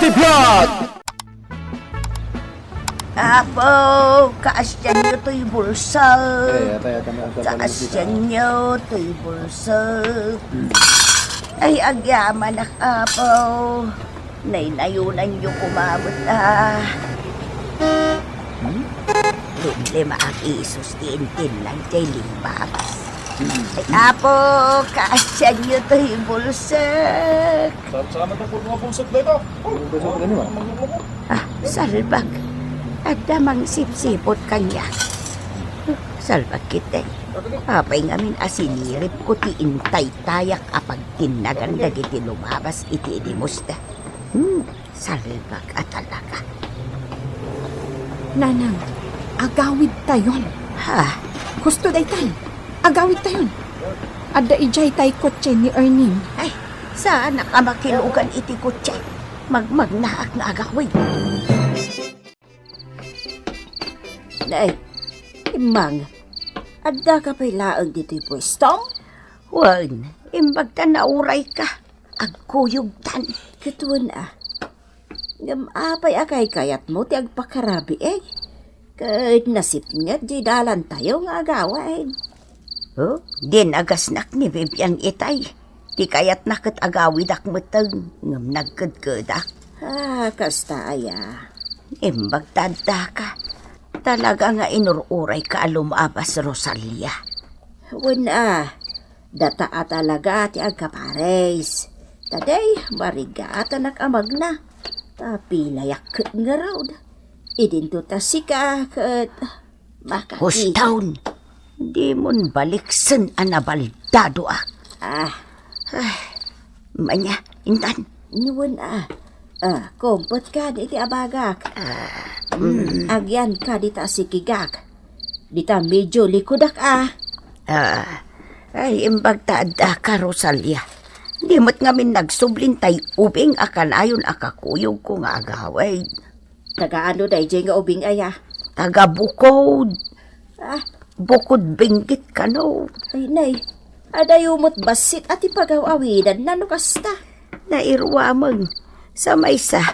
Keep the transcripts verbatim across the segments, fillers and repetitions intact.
Vlog! Apo, kaasianyo toy bulsek. Eh, atay, atay, atay, atay, Kaasianyo toy bulsek. Ay, agyamanak, Apo. Naynayonanyo koma met, ah. Hmm? Lumlima a pesos ti intinnag jay limbabas. Hmm. Ay, Apo, kaasianyo toy bulsek. Sa-, salamat po nga bulsek dayta. Ano ba sa ano, ah? Ah, salbag. Adda mangsipsipot kaniak. Salbag ketdi. Apay ngamin a siniripko ti intaytayak a pagtinnagan dagiti lumabas iti idimusda. Hmm, salbag a talaga. Nanang, agawidtayon. Ha? Husto daytan. Agawidtayon. Adda idiay tay kotse ni Erning. Ay, saanak a makilugan iti kotse. Magmagnaak nga agawid. Nay, Immang, addaka pay laeng ditoy puestom? Wen, imbag ta naurayka. Agkuyogtan. Ket wen a. Ngem apay a kaykayatmo ti agpakarabii? Ket nasipnget diay dalantayo nga agawid. Oh, dinagasnak ni Vivian itay. Ti kayatna ket agawidak metten, ngem nagkedkedak. Ah, kasta aya. Imbag ta addaka. Talaga nga inur-urayka a lumabas, Rosalia. Wen a, data a talaga ti agkapares. Ta diay, marigatanak a magna. Ta pilayak ket ngarud. Idinto ta sika ket makakita. Huston! Dimon baliksen a nabaldadoak. Ah. Ay, manya, intan. Wen a. Ah, kumpet kadi iti abagak. Ah, mm. Agyan kadi ta sikigak. Dita medyo likudak a. Ah, ay, imbag ta addaka, Rosalia. Di met ngamin nagsublin tay ubing a kanayon a kakuyogko nga agawid. Taga ano daydiay nga ubing aya? Taga Bukod. Ah. Bukod Benguet kano. Ay, nay. Adayo met bassit a ti pagaw-awidanna no kasta. Nairuameng. Sa maysa,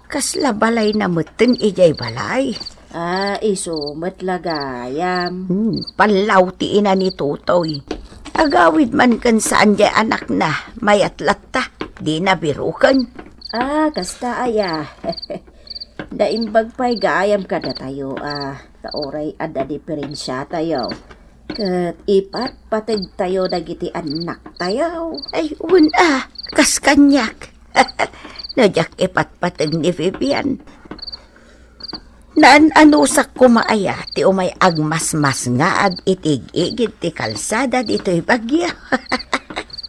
kasla balayna metten idiay balay. Ah, isu met la gayam. Hmm, pallaw ti ina ni Totoy. Agawid man ken saan diay anakna, mayat latta, dina biroken. Ah, kasta aya. Naimbag pay gayam kadatayo a, ta uray adda diperensiatayo. Ket ipatpategtayo dagiti annaktayo. Ay, wen a, kas kaniak. No diak ipatpateg ni Vivian, naan-anusak koma aya ti umay agmasmasngag iti ig-igid ti kalsada ditoy Baguio.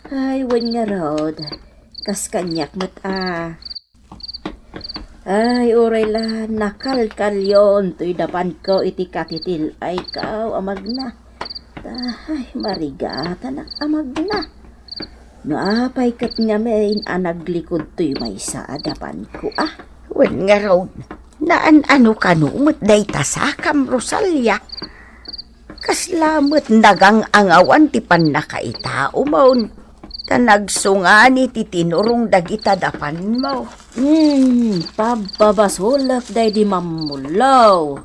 Ay, wen ngarud, kas kaniak met a. Ay, uray la nakalkalyon toy dapanko iti katitil-ayko a magna. Ay, marigatanak a magna. No apay ket ngamin a naglikod toy maysa a dapanko, a? Wen ngarud, naan-ano kano met dayta sakam, Rosalia? Kasla met nagang-angawan ti pannakaitaomon, ta nagsungani ti tinurong dagita dapanmo. Hmm, pabpabasolek daydi mammullo.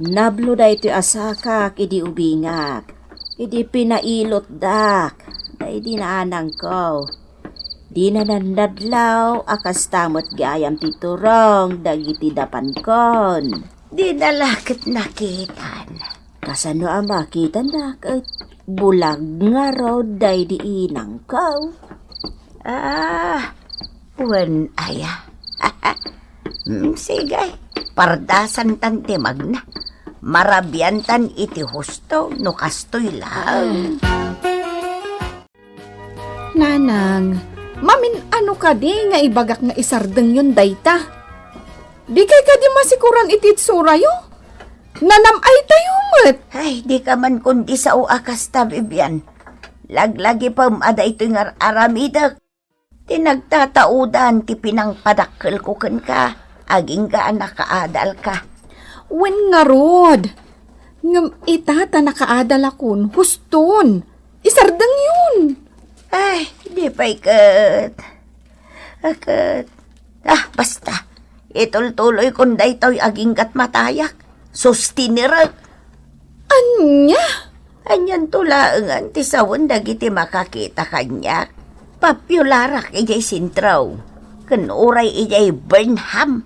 Nablo daytoy a sakak idi ubingak, idi pinailotdak daydi nanangko. Dina nannadlaw a kasta met gayam ti turong dagiti dapankon. Dina la ket nakitan. Kasano a makitana ket bulag ngarud daydi inangko? Ah, wen aya. Mm, sige, pardasantan ti magna. Marabiantan iti husto no kastoy laeng. Nanang, mamin-ano kadi nga ibagak nga isardengyon dayta? Dikay kadi masikuran iti itsurayo? Nanam-aytayo met. Ay, dika man kundi sao a kasta, Vivian. Laglagipem a daytoy nga ar-aramidek. Ti nagtataudan ti pinangpadakkelko kenka, agingga a nakaadalka. Wen ngarud, ngem ita ta nakaadalakon, huston, isardengyon. Ay, di pay ket. A ket, Ah, basta. Itultuloykon daytoy agingga't matayak. Sustinerek. Ania? Anianto laengen ti sawen dagiti makakita kaniak? Pappiularak idiay sentro, ken uray idiay Burnham,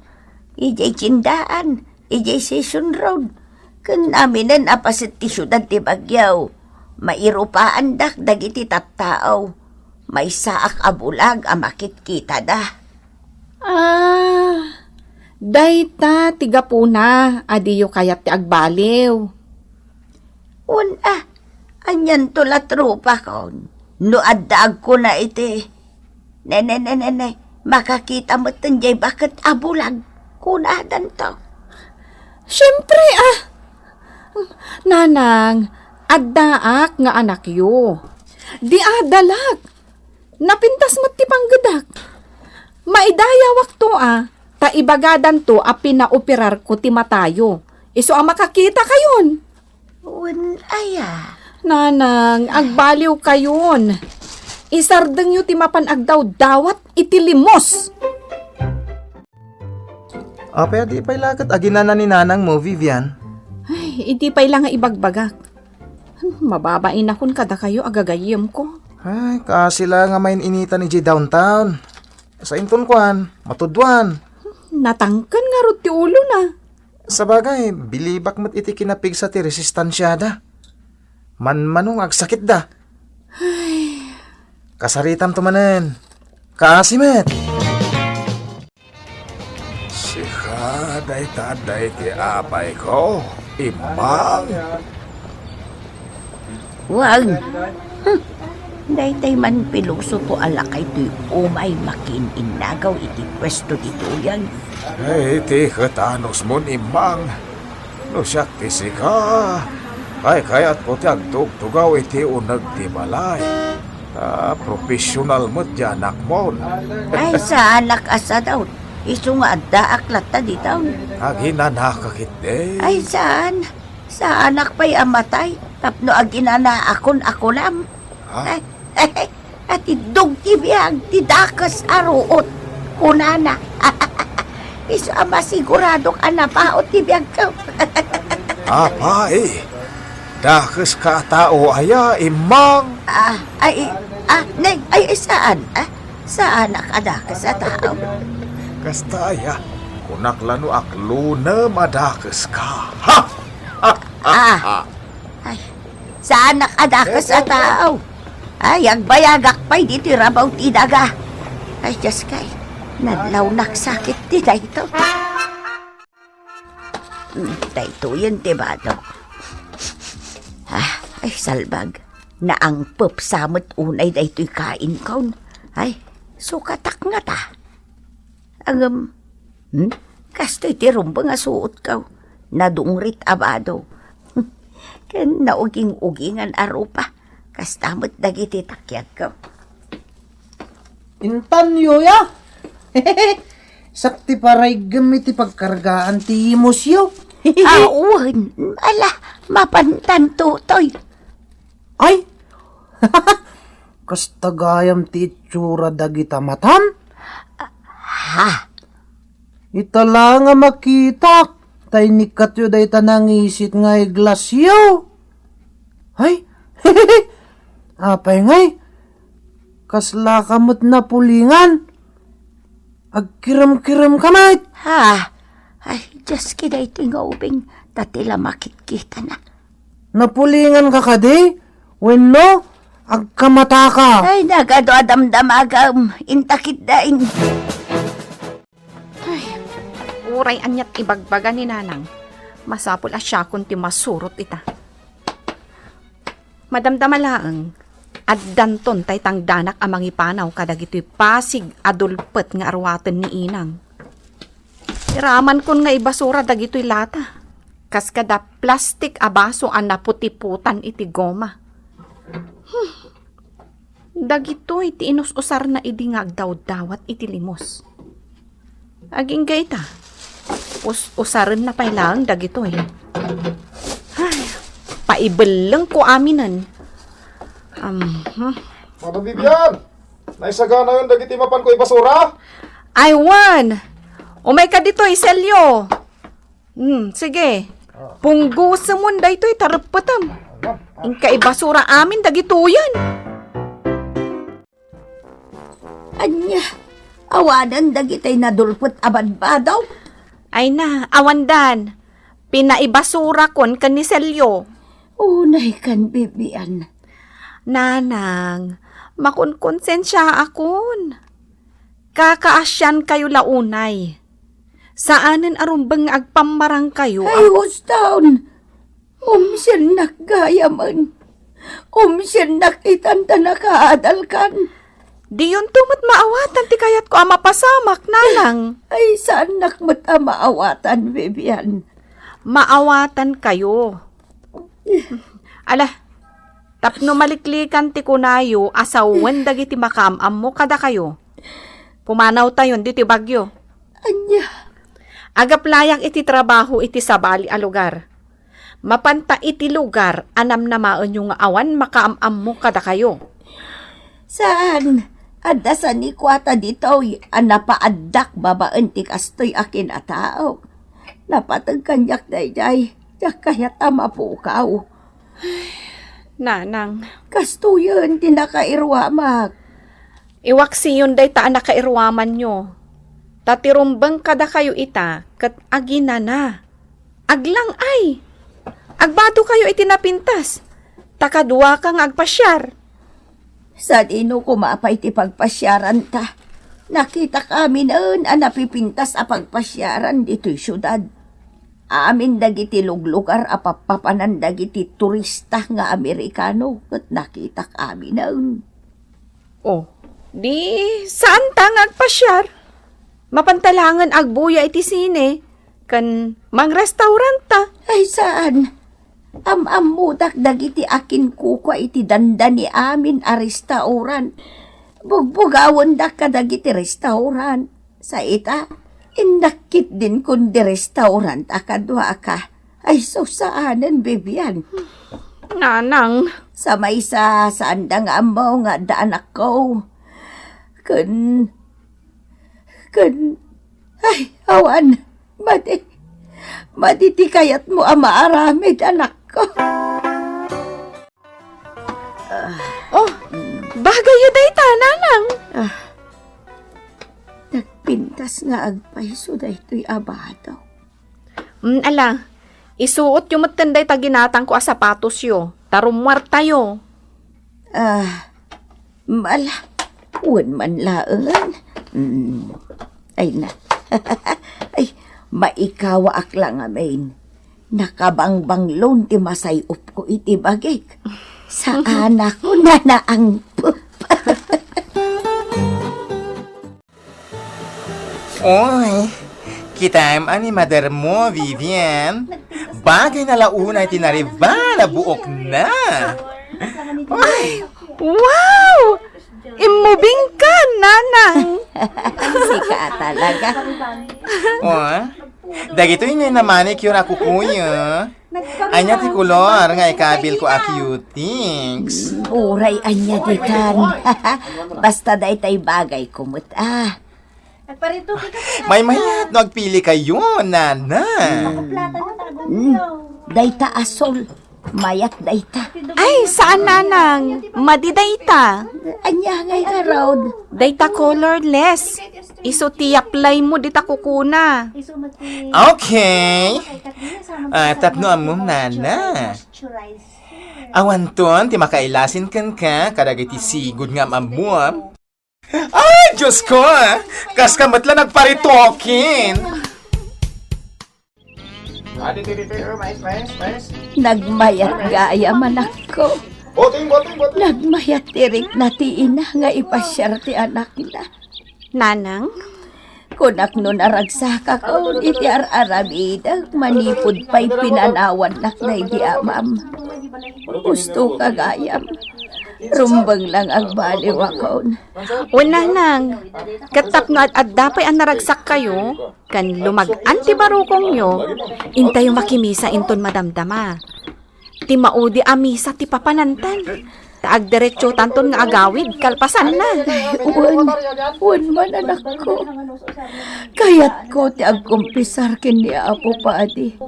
idiay tiendaan, idiay Session Road, ken aminen a paset ti siudad ti Baguio. Mairupaandak dagiti tattao. Maysaak a bulag a makitkitada. Ah, dayta ti gapuna a diyo kayat ti agbaliw. Wen a, anianto la, tropakon? No adda agkuna iti, "Ne, ne, ne, ne, ne, makakita metten diay baket a bulag," kunadanto. Siempre, ah. Nanang, addaak nga anakyo. Di adalak. Napintas met ti panggedak. Maidayawakto a, ta ibagadanto a pinaoperarko ti matayo. Isu a makakitakayon. Wen aya? Nanang, agbaliwkayon. Isardengyo ti mapan agdawdawat iti limos. Apay a di pay la ket aginana ni nanangmo, Vivian? Ay, idi pay la nga ibagbagak. Hmm, mababainakon kadakayo a gagayyemko. Ay, kaasi la nga main-initan idiay downtown. Sainton kuan, matudwan. Natangken ngarud ti ulona. Sabagay, bilibak met iti kinapigsa ti resistansiada. Manmano nga agsakitda. Ay. Kasaritamto manen. Kaasi met. Sika dayta, dayta ti apayko, Imang. Wen. Hmm. Daytay man pilosopo a lakay toy umay makiin-innagaw iti puesto ditoyen. Ay, ti ket anusmon, Imang. No siak ti sika, kaykayatko ti agtugtugaw iti uneg ti balay. Ah, professional met ti anakmon. Ay, saanak a sadaw. Isu nga addaak latta ditoy. Aginanaka ketdi. Ay, saan. Saanak pay a matay tapno aginanaakon a kunam. Ha? Ay, ay, ay, atiddog ti biag ti dakes a ruot, kunana. Isu a masiguradok a napaut ti biagko. Apay, dakeska a tao aya, Imang? Ah, ay, ah, ne, ay, saan? Ah, saanak a dakes a tao. Kasta aya, kunak la no aklunem a dakeska. Ha! Ah, ay, saanak a dakes a tao. Ay, agbayagak pay ditoy rabaw ti daga. Ay, Diyos kay, nadlawnak sakit ti dayto. Hmm, daytoyen ti bado. Ah, ay, salbag. Naangpepsa met unay daytoy kainkon. Ay, sukatak ngata. Ngem, hmm? Kastoy ti rumbeng a suotko. Nadungrit a bado. Ken nauging-ugingan a rupa. Kasta met dagiti takiagko. Intanyo ya? Sak ti paraiggem iti pagkargaan ti imosyo. Awan, ala, mapantan tutoy. Ay! Kasta gayam ti itsura dagita matam? Ha? Ita la nga makitak, ta inikatyo dayta nangisit nga eglasyo. Ay! Apay ngay? Kasla ka met napulingan? Agkirem-kirem ka met? Ha? Ay, Diyos, ki daytoy nga ubing, ta ti la makitkitana. Napulingan ka kadi? Wenno, agkamata ka? Ay, nagado a damdamagam, intakit dain. Ay, uray aniat ibagbaga ni Nanang, masapul a siakon ti masurot ita. Madamdama laeng, addanton tay tangdanak a mangipanaw kadagitoy pasig a dulpet nga aruaten ni Inang. Iramankon nga ibasura dagitoy lata, kas kada plastik a baso a naputiputan iti goma. Hmm. Dagitoy ti inus-usarna idi nga agdawdawat iti limos. Agingga ita, us-usarenna pay laeng dagitoy. Ay, paibellengko aminen. Um, hmm. Mama Bibian, naisaganayon dagiti mapanko ibasura? Ay, wen! Umayka ditoy, Selyo! Hmm, sige. Punggosemon daytoy, tareppetem. Inka ibasura amin dagitoyen. Ania, awanen dagitay nadulpet a badbado? Ay na, awandan. Pinaibasurakon ken ni Selyo. Unay kan, Bibian. Nanang, makunkonsensiaakon. Kakaasiankayo la unay. Saanen a rumbeng nga agpammarangkayo a— Ay, husto! Umsiennak gayamen. Umsiennak itan ta nakaadalkan. Diyonto met maawatan ti kayatko a mapasamak, nanang. Ay, saannak met a maawatan, Bibian. Maawatankayo. Ala, tapno maliklikan ti kunayo a sawen dagiti makaam-ammo kadakayo, pumanawtayon ditoy Baguio. Ania? Agaplayak iti trabaho iti sabali a lugar. Mapanta iti lugar a namnamaenyo nga awan makaam-ammo kadakayo. Saan, adda sanikuata ditoy a napaaddak babaen ti kastoy a kinataok. Napateg kaniak daydiay, diak kayat a mapukaw. Nanang. Kastoyen ti nakairuamak. Iwaksiyon dayta a nakairuamanyo. Ta ti rumbeng kadakayo ita ket aginana. Aglang-ay! Agbadokayo iti napintas, ta kaduaka nga agpasiar. Sadino koma pay ti pagpasiaranta? Nakitak aminen a napipintas a pagpasiaran ditoy siudad. Amin dagiti luglugar a pappapanan dagiti turista nga Amerikano ket nakitak aminen. Oh, di saanta nga agpasiar? Mapanta laengen agbuya iti sine ken mangrestauranta. Ay, saan. Am-ammodak dagiti akinkukua iti dandani amin a restaurant. Bugbugawendak kadagiti restaurant. Sa ita, innak ketdin kundi restaurant a kaduaka. Ay, sus, saanen, Bibian. Nanang. Sa maysa, saanda nga ammo nga adda anakko. Ken, ken, ay, awan. Madi, madi ti kayatmo a maaramid, anakko. Oh, bagayyo dayta, nanang. Ah, nagpintas nga agpayso daytoy a bado. Mm, ala, isuotyo metten dayta ginatangko a sapatosyo, ta rummuartayo. Ah, mala, wen man laengen. Mm, ay na. Ay, maikawaak la ngamin. Nakabangbanglo ti masay-opko iti bagik. Saanakon a naangpep. Oy, kitaem a ni mother mo, Vivian. Bagay na la unay ti nariba na buokna. Oy. Wow! Immubing ka, nanang! Sika talaga. Oh, dagitoy nga na manicure a kukuyo. Ania ti kolor nga ikabilko a cutex? Mm, uray ania ditan. Basta daytay bagayko met, ah. Maymayat no agpilikayo, nana. Mm, dayta a sol. Mayat dayta. Ay, saan, nanang? Madi dayta. Ania ngay ngarud? Dayta colorless. Isu ti apply mo dita kukuna. Okay. Ah, tapno ammom, nana. Awanton ti makailasin kenka kadagiti sigud nga am-ammom. Ay, Diyos ko, ah! Kaska met la nagparitokin! Adi, adi, adi, mais, mais, mais. Nagmayat gayam, anakko. Boting, boting, boting. Nagmayat ti rikna ti ina nga ipasiar ti anakna. Nanang? Kunak no naragsakakon iti ar-aramidek manipud pay pinanawannak daydi amam. Gusto ka gayam. Rumbeng lang agbaliwakon. Wen, nanang, ket tapno ad-adda pay a naragsak kayo, ken lumag-an ti barukongyo, intayo makimisa inton madamdama. Ti maudi a misa ti papanantan. Ta agdiretsotanton nga agawid kalpasanna. Wen, wen man, anakko. Kayatko ti agkumpisar ken ni Apo Padi.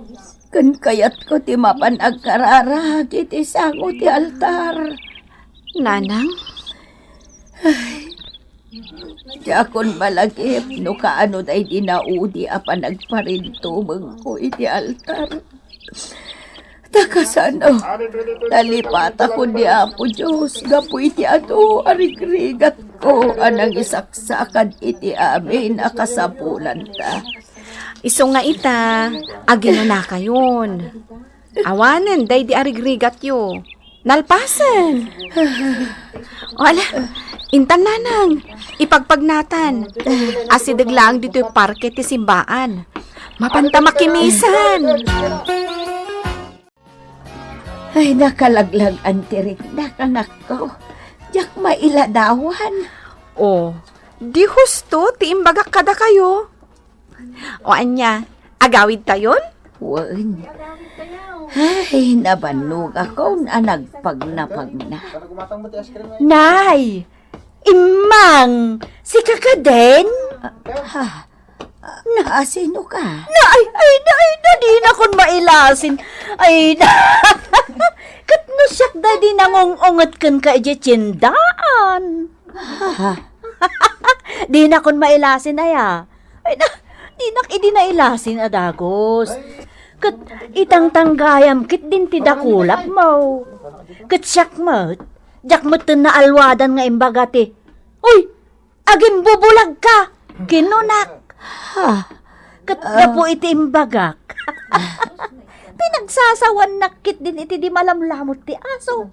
Ken kayatko ti mapan agkararag iti sango ti altar. Nanang? Diakon malagip no kaano daydi naudi a panagparintumengko iti altar. Ta kasano, nalipatakon ni Apo Dios gapu iti adu a rigrigatko a nangisaksakad iti amin a kasapulanta. Isu nga ita, aginanakayon. Awanen daydi a rigrigatyo. Nalpasen. O, ala, intan, nanang, ipagpagnatan. Asideg laeng ditoy parke ti simbaan. Mapanta makimisan. Ay, nakalaglag-an ti riknak, anakko. Diak mailadawan. O, di husto ti imbagak kadakayo. O ania, agawidtayon? Wen. Ay, nabannogakon a nagpagnapagna. Nay! Immang! Sika kadin? Ah, ah, na, sino ka? Na, ay, ay, na, ay, na, dinakon mailasin. Ay, na. Ket no siak daydi nangung-unget kenka idiay tiendaan. Ah. Dinakon mailasin aya. Ay, na, dinak idi nailasin a dagus. Ket itangtanggayam ketdin ti dakulapmo. Ket siak met, diak metten naalwadan nga imbaga ti, "Uy, agimbubolagka!" kinunak. Ha? Ket gapu iti imbagak, pinagsasawannak ketdin iti di malamlamut ti aso.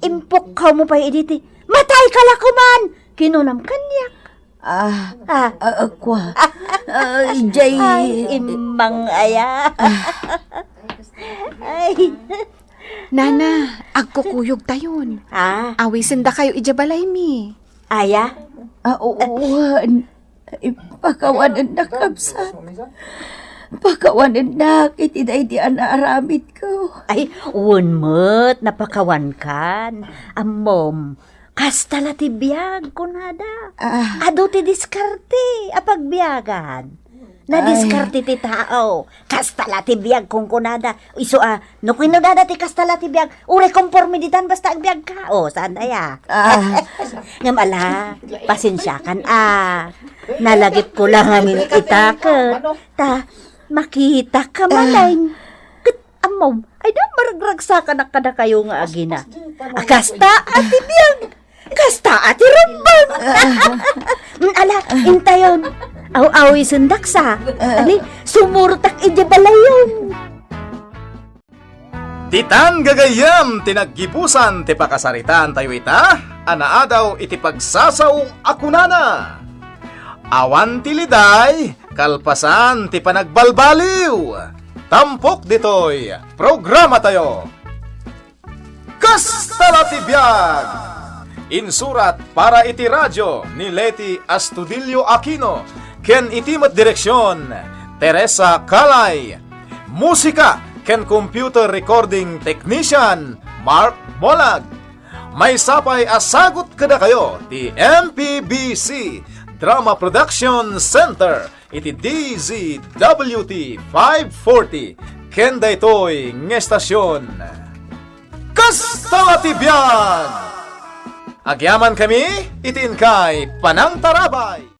Impukkawmo pay idi ti, "Matayka la koman!" kinunam kaniak. Ah, ah, ah, kua. Ah, jay. Ay, immang aya. Ay. Nana, agkukuyogtayon. Ah. Awisendakayo idiay balaymi. Aya? Ah, oo, ah, n-, eh, pakawanennak, kabsat. Pakawanennak iti daydi a naaramidko. Ay, wen met, napakawankan. Ammom, kasta la ti biag, kunada. Ah. Adu ti diskarte a pagbiagan. Nadiskarte ti tao. Kasta la ti biag, kunkunada. Isu a, no kunkunada ti kasta la ti biag, uray konporme ditan basta agbiagka. O, saan aya? Ah. Ngem ala, pasensiakan a. Nalagipko la ngamin ita ket ta makitaka manen. Ket ammom, ay da, maragragsakanak kadakayo nga agina. A kasta a ti biag, kasta a ti rumbeng. Mm, ala, intayon. Aw-awisendak sa. Ali, sumurtak idiay balayon. Ditan gagayyem ti naggibusan ti pakasaritaantayo ita a naadaw iti pagsasao a kunana, "Awan ti liday kalpasan ti panagbalbaliw." Tampok ditoy programatayo. Kasta la ti biag! Insurat para iti radio ni Leti Astudillo Aquino ken iti met direksion, Teresa Calay. Musika ken computer recording technician, Mark Molag. Maysa pay a sagut kadakayo ti M P B C Drama Production Center iti D Z W T five forty ken daytoy nga estasion. Kasta la ti biag! Agyamankami iti inkay panangtarabay.